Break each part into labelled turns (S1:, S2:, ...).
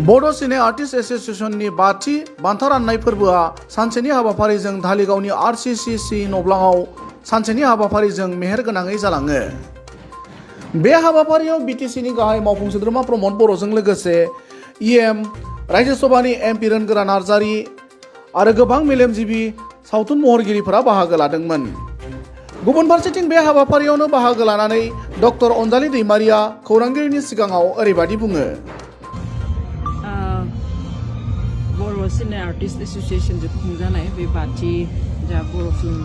S1: बड' सिने आर्टिस्ट एसोसिएशननि बाथि बान्था राननाय फोरबोआ सानसेनि हाबाफारिजों धालिगावनि आरसीसीसी नब्लाङाव सानसेनि हाबाफारिजों मेहेर गोनाङै जालाङो। बे हाबाफारियाव बिटिसिनि गाहाय मावफुं सोद्रोमा प्रमद बर'जों लोगोसे इएम राज्यो सभानि एमपि रोनगोरा नार्जारी आरो गोबां मेलेमजिबि सावथुन महरगिरिफोरा बाहागो लादोंमोन। गुबुन फारसेथिं बे हाबाफारियावनो बाहागो लानानै डक्टर अनजालि दैमारिया खौरांगिरिनि सिगाङाव ओरैबायदि बुङो।
S2: बर' सिने आर्टिस्ट एसोसिएशन जों खुंजानाय बे बाथि जा बर' फिल्म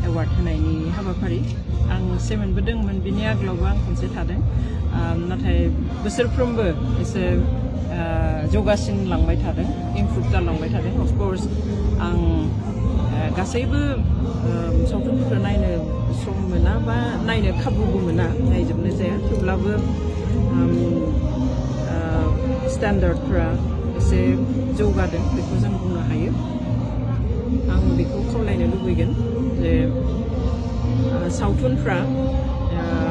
S2: एवार्ड होनायनि हाबाफारि आं से मोनबोदोंमोन, बिनि आगोलावबो आं खनसे थादों। नाथाय बोसोरफ्रोमबो एसे जौगासिन लांबाय थादों, इमप्रुभ जालांबाय थादों। अफकर्स आं गासैबो सावथुनफोरखौ नायनो सम मोना बा नायनो खाबुबो मोना, नायजोबनाय जाया। थेवब्लाबो स्टेन्डार्डफ्रा एसे जौगादों बेखौ जों बुंनो हायो। आं बेखौ खावलायनो लुबैगोन जे सावथुनफ्रा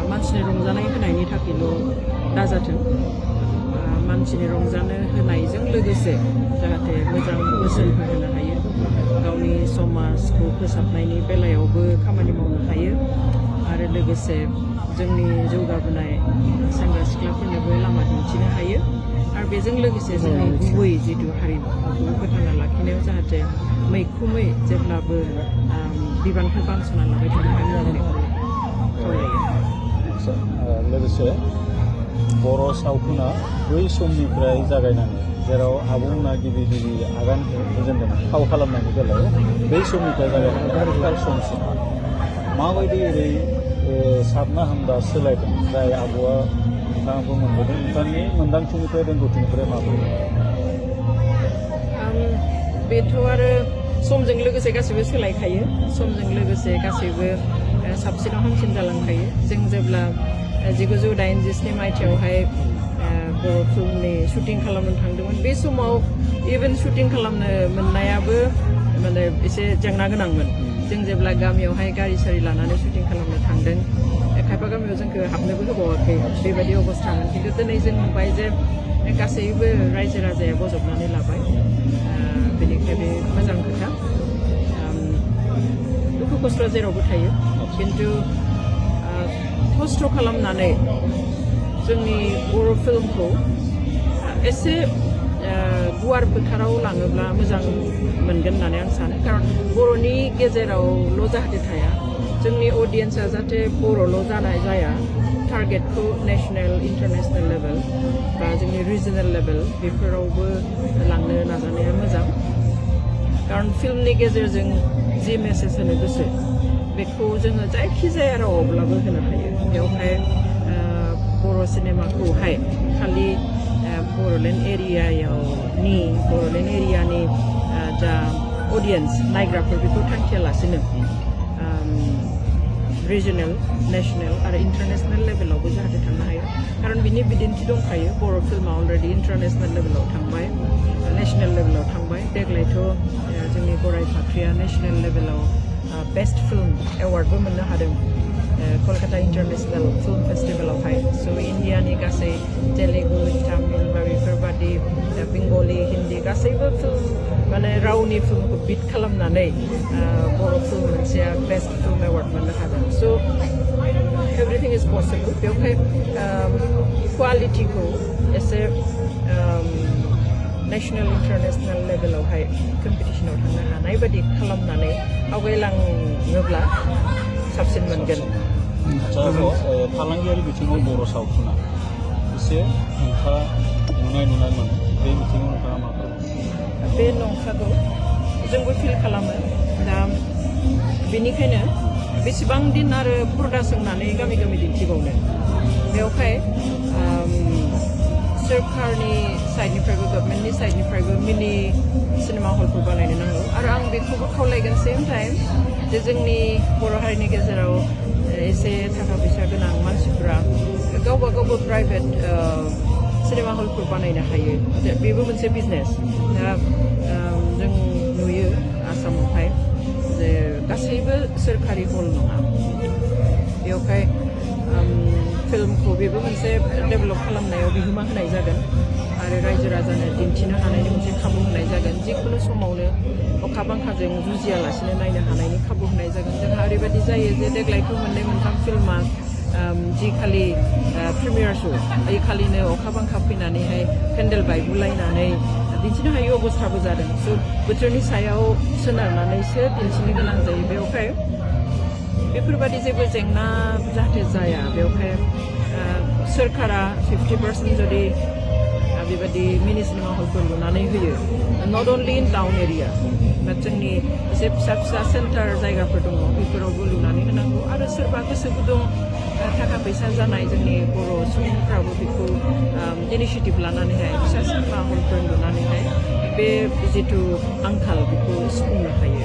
S2: मानसिनि रंजानाय होनायनि थाखायल' दाजाथों, मानसिनि रंजानो होनायजों लोगोसे जाहाथे मोजां बोसोनफोर होनो हायो, गावनि समाजखौ फोसाबनायनि बेलायावबो खामानि मावनो हायो आरो लोगोसे जोंनि जौगाबोनाय सेंग्रा सिख्लाफोरनोबो लामा दिन्थिनो हायो आरो बेजों लोगोसे जोंनि गुबै जिथु हारिमुखौ फोथांना लाखिनायाव जाहाथे मैखोमै जेब्लाबो बिबानखौ बांस'ना लाबाय थानो हायो होननानै खावलायो।
S3: लोगोसे बर' सावथुना बै समनिफ्राय जागायनानै जेराव आबुंना गिबि आगान होजेनदोंमोन फाव खालामनायनि बेलायाव, बै समनिफ्राय जागायनानै आथिखाल समसिम माबायदि ओरै साबना हामदा सोलायदों, जाय आब'आ नोंथाङाबो मोनबोदों, नोंथांनि मोन्दांथिनिफ्राय रोंगौथिनिफ्राय माबोरै?
S2: बेथ' आरो समजों लोगोसे गासैबो सोलायखायो, समजों लोगोसे गासैबो साबसिनाव हामसिन जालांखायो। जों जेब्ला 1987 मायथाइयावहाय बर' फिल्मनि शुटिं खालामनो थांदोंमोन, बे समाव इभेन शुटिं खालामनो मोननायाबो माने एसे जेंना गोनांमोन। जों जेब्ला गामियावहाय गारि सारि लानानै शुटिं खालामनो थांदों, खायफा गामियाव जोंखौ हाबनोबो होबावाखै, बेबायदि अबस्थामोन। खिन्थु दिनै जों नुबाय जे गासैबो रायजो राजाया बजबनानै लाबाय, बेनिखाय बे मोजां खोथा। दुखु खस्थ'आ जेरावबो थायो, खिन्थु खस्थ' खालामनानै जोंनि बर' फिल्मखौ एसे गुवार फोथाराव लाङोब्ला मोजां मोनगोन होननानै आं सानो। खारन बर'नि गेजेरावल' जाहाथे थाया, जोंनि अडियेन्सआ जाहाथे बर'ल' जानाय जाया, टारगेटखौ नेसनेल इन्टारनेसनेल लेभेल बा जोंनि रिजनेल लेभेल बेफोरावबो लांनो नाजानाया मोजां। खारन फिल्मनि गेजेरजों जि मेसेज होनो गोसो बेखौ जोङो जायखिजाया रावावब्लाबो होनो हायो। बेवहाय बर' सिनेमाखौहाय खालि बर'लेण्ड एरियानि जा अडियेन्स नायग्राफोर बेखौ थांखियालासिनो रिजनेल, नेसनेल आरो इन्टारनेसनेल लेभेलावबो जाहाथे थांनो हायो। खारन बिनि बिदिन्थि दंखायो, बर' फिल्मा अलरेडि इन्टारनेसनेल लेभेलाव थांबाय, नेसनेल लेभेलाव थांबाय। देग्लायथ' जोंनि गराय फाख्रिया नेसनेल लेभेलाव बेस्ट फिल्म एवार्डबो मोननो हादों कलकाता इन्टारनेसनेल फिल्म फेस्टिभेलावहाय। स' इन्डियानि गासै तेलेगु, तामिल बा बेफोरबादि बेंगलि, हिन्दी गासैबो फिल्म माने रावनि फिल्मखौ बिट खालामनानै बर' फिल्म मोनसेया बेस्ट फिल्म एवार्ड मोननो हादों। स' एभ्रिथिं इज पसिबल। बेवहाय कुवालिटिखौ एसे नेसनेल इन्टारनेसनेल लेभेलावहाय कम्पिटिसनाव थांनो हानाय बायदि खालामनानै आवगायलाङोब्ला साबसिन मोनगोन।
S3: फालांगियारि बिथिङाव बर' सावथुना एसे हेंथा नुनाय मोनो, बे बिथिङाव नोंथाङा मा खालामो?
S2: बे नंखागौ, जोंबो फिल खालामो। दा बेनिखायनो बेसेबां दिन आरो पर्दा सोंनानै गामि गामि दिन्थिबावनो, बेवहाय सोरखारनि साइडनिफ्रायबो गभर्नमेन्टनि साइडनिफ्रायबो मिनि सिनेमा हलफोर बानायनो नांगौ। आरो आं बेखौबो खावलायगोन सेम टाइम जे जोंनि बर' हारिनि गेजेराव एसे थाखा फैसा गोनां मानसिफोरा गावबा गावबो प्राइभेट सिनेमा हलफोर बानायनो हायो, बेबो मोनसे बिजनेस। दा जों नुयो आसामावहाय जे गासैबो सोरखारि हल नङा, बेवहाय फिल्मखौ बेबो मोनसे डेभेलप खालामनायाव बिहोमा होनाय जागोन। आरो रायजो राजानो दिन्थिनो हानायनि मोनसे खाबु होनाय जागोन जिखुनु समावनो अखा बांखाजों जुजियालासिनो नायनो हानायनि खाबु होनाय जागोन जोंहा ओरैबायदि जायो जे देग्लायथ' मोननै मोनथाम फिल्मा जि खालि प्रिमियार श' ओइ खालिनो अखा बांखा फैनानैहाय पेन्डेल बायगुलायनानै दिन्थिनो हायै अबस्थाबो जादों स' बोथोरनि सायाव सोनारनानैसो दिन्थिनो गोनां जायो बेवहाय बेफोरबायदि जेबो जेंना जाहाथे जाया बेवहाय सोरखारा 50% जुदि बेबायदि मिनि सिनेमा हलफोर लुनानै होयो not only in town area बाट जोंनि एसे फिसा फिसा सेन्टार जायगाफोर दङ बेफोरावबो लुनानै होनांगौ आरो सोरबा गोसो गुदुं थाखा फैसा जानाय जोंनि बर' सुबुंफ्राबो बेखौ इनिसियेटिभ लानानैहाय फिसा सिनेमा हलफोर लुनानैहाय बे जिथु आंखाल बेखौ सुफुंनो हायो